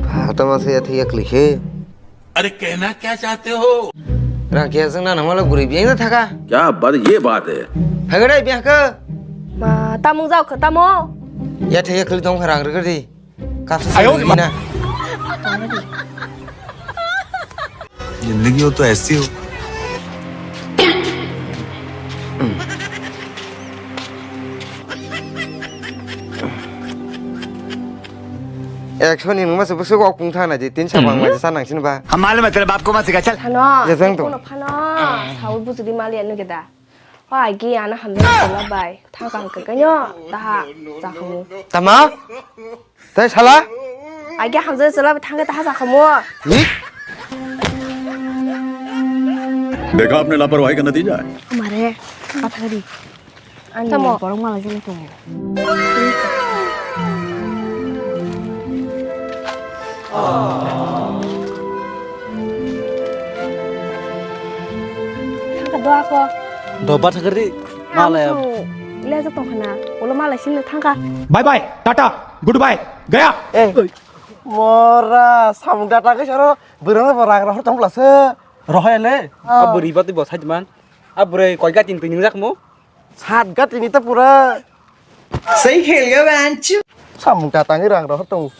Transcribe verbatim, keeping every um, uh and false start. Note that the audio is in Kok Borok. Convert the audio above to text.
Pha, tamo se ya thik ya kli khe. अरे कहना क्या चाहते हो? Rang khe jeng na namala guri biyang na thaka. क्या बात, ये बात है। Thagare biyang khe. Ma, tamung jao khe tamo? Ya thik ya kli tong khe rang rwgwdi. Kapsa ayo, sa na. जिंदगी हो तो ऐसी हो। Ekso ni nungma se bwswk wak pung thana di tin sabang ma sa nang sin ba. हम मालूम है तेरे बाप को मत सिखा चल। Phano. Ya jeng to. Kono phano. Sawi bujudi mali anu geda. O aigi ana hamjak sala bai. Thang kang kang kanyo. Taha. Jakhamu. Tama? Tai sala? Aigi hamjak sala bai thang taha jakhamu. Ni? देखा आपने लापरवाही का नतीजा है। Amare. Kathari. Ani tamo borok malai jani tongo. Thangka doa ko. Doba thangri. Malai. Lejak tongkhana. Ulo malai sinna thangka. Bye bye, tata, goodbye, gaya. Eh, mora samung data ke saro berang apa ragra hor tong plase. Rohai le. Buri bati bo sait man. A bwrwi koi gatin twi nwngjak mo? Sat gatin ita pura. Sai khel ga banchu. Samung tatang rang rohor tong.